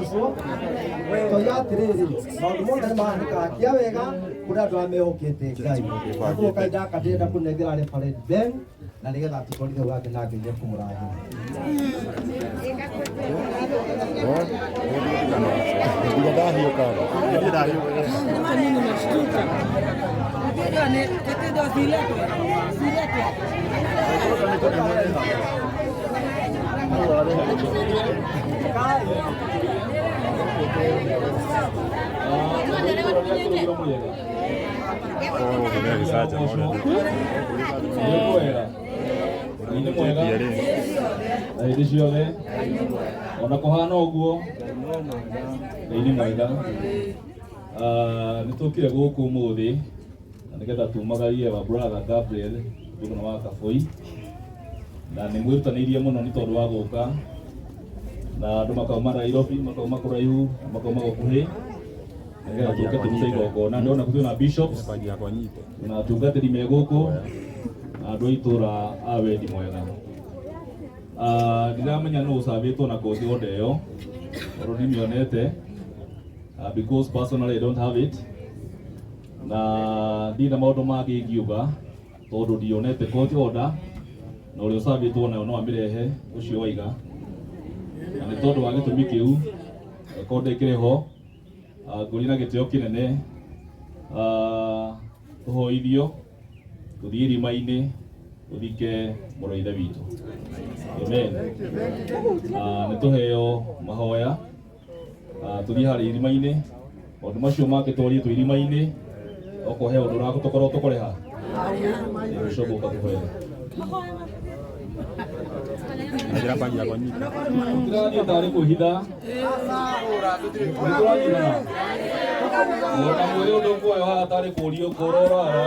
Agocwo. Toiga atĩrĩrĩ, maũndũ mothe nĩ mahanĩkaga kĩa wega kũrĩ andũ arĩa mehokete Ngai. Na koguo kahinda gaka ndĩrenda kũnengera Reverend Ben na nĩgetha atũtwarithie hau hangĩ na Ngai nĩekũmũrathima. Nginya ndahiũka. Nginya ndahiũka. Ngai nĩ mwega na hĩndĩ ciothe ona kũhana ũguo Ngai nĩ mwega. Nĩ tũkire gũkũ ũmũthĩ na nĩgetha tumagarie wa brother Gabriel Njũgũna wa Kaboi na nĩ mwĩrutanĩirie mũno nĩ tondũ wa gũka na andũ makauma Nairobi, makauma kũraihu, makauma gũkuhĩ nĩgetha tũke tũrute igongona. Ndĩrona kwĩna bishops na atungatĩri me gũkũ na andũ a itũra a wendi mwega. Ndiramenya nũ ũcabĩtwo na koti order ĩyo tondũ ndimĩonete, because personally I don't have it, na ndirĩ na maũndũ mangĩ ingiuga tondũ ndionete court order na ũrĩa ũcabĩtwo nayo no amĩrehe ũcio waiga, na nĩ tondũ wa gĩtũmi kĩu rekondi ĩkĩrĩ ho. Ngũria na gĩtĩo kĩnene, tũhoithio tũthiĩ irima-inĩ tũthike mũrũ wa ithe witũ. Amen. Nĩ tũheo mahoya, tũthiĩ harĩa irima-inĩ, maũndũ macio mangĩ twarie twĩ irima-inĩ, okorwo he ũndũ ũragũtũkorwo tũkũrĩha bishop ũka tũhoere. Tũrathiĩ tarĩ kwĩhitha, nĩtũranyitana ona mwĩrĩ ũndũ ũkuoyo haha tarĩ kũrio kũrorara,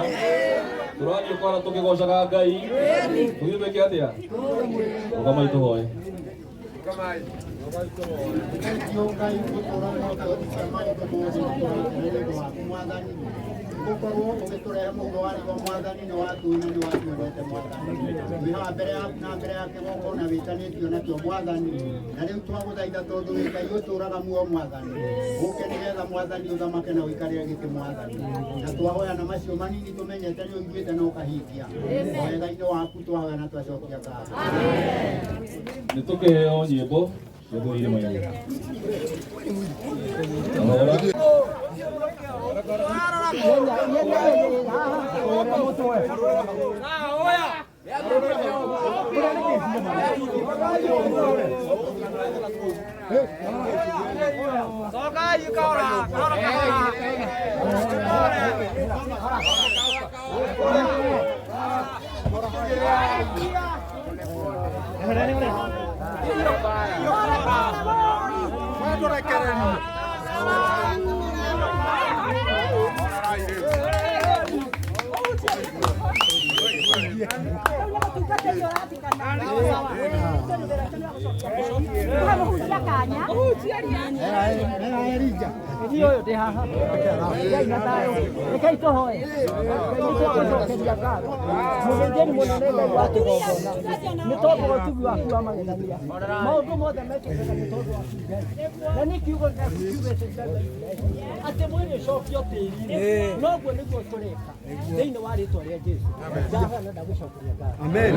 tũrathiĩ kwara tũkĩgocaga Ngai. Tũthiĩ twĩke atĩa? Rũgamai tũhoe. Thengiũ Ngai gũtũra mwaka cia maũndũ mothe tũrakenera nĩ ũndũ waku Mwathani, gũkorwo ũgĩtũrehe mũhuro wa riũa Mwathani, nĩ watuĩ na nĩ watuonete Mwathani. Twĩ haha mbere yaku na mbere ya kĩgongona wĩtanĩtio nakĩo Mwathani, na rĩu twagũthaitha tondũ wĩ Ngai ũtũraga muoyo Mwathani, ũke nĩgetha Mwathani ũthamake na ũikarĩre gĩtĩ Mwathani, na twahoya na macio manini tũmenyete nĩ ũiguĩte na ũkahingia wega-inĩ waku, twahoya na twacokia ngatho. Nĩ tũkĩheo nyĩmbo cia gũthiĩ irĩma-inĩ. Ahora. Rekei tũhoe. Ngai nĩtũgũcokeria ngatho. Mũthĩnjĩri mũnene Ngai wa kĩgongona, nĩ tondũ wa ũtugi waku wa magegania, maũndũ mothe mekĩkaga nĩ tondũ waku Ngai, na nĩ kiugo gĩaku kiugĩte Ngai wa Isiraeli atĩ mwĩrĩ ũcokio tĩri-inĩ, noguo nĩguo tũreka thĩinĩ wa rĩtwa rĩa Jesu. Ndahoya na ndagũcokeria ngatho. Amen.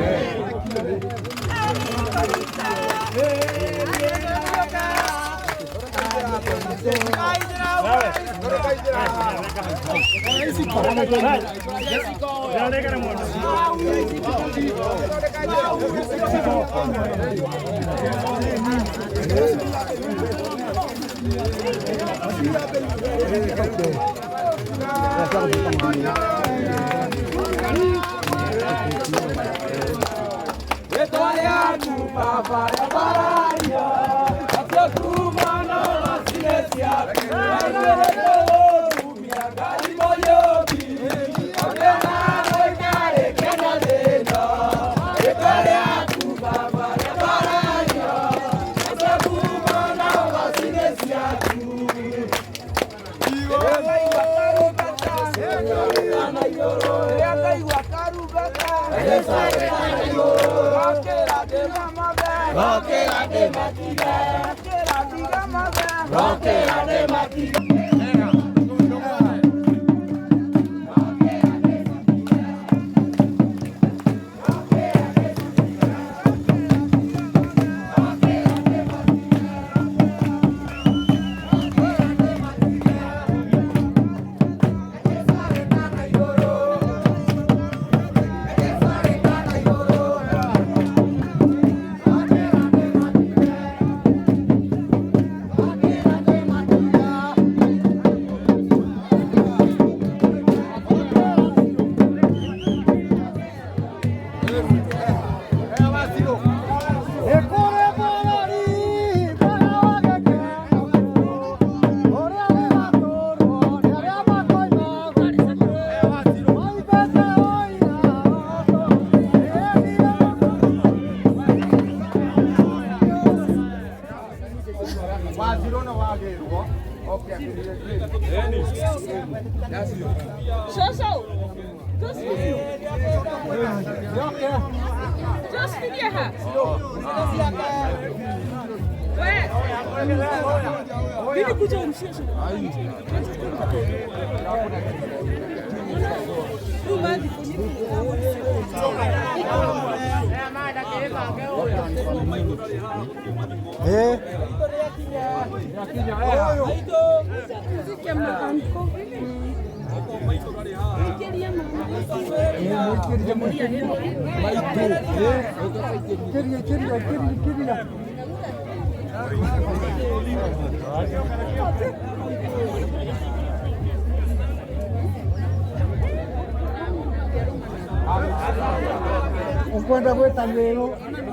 Ukwenda gweta rwero,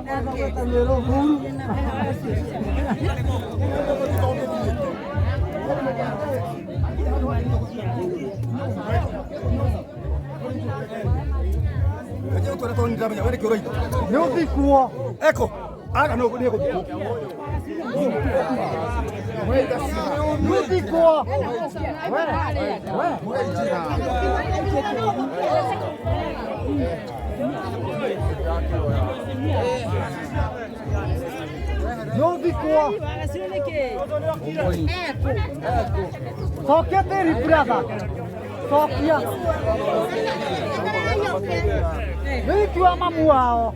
ukwenda gweta rwero huru. Nĩ ũthikuo. Eko. Aga no nĩ gũthikwo. Nĩ ũthikuo. We. We. Nĩ ũthikuo. Cokia tĩri brother. Cokia. Wiki wa mamu wao.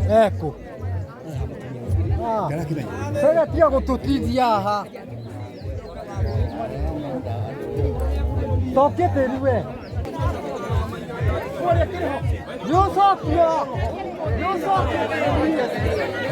Ecco. Ah. Sasa gũtũtithia haha. Cokia tĩri we. Nĩ ũcokia. Nĩ ũcokia tĩri.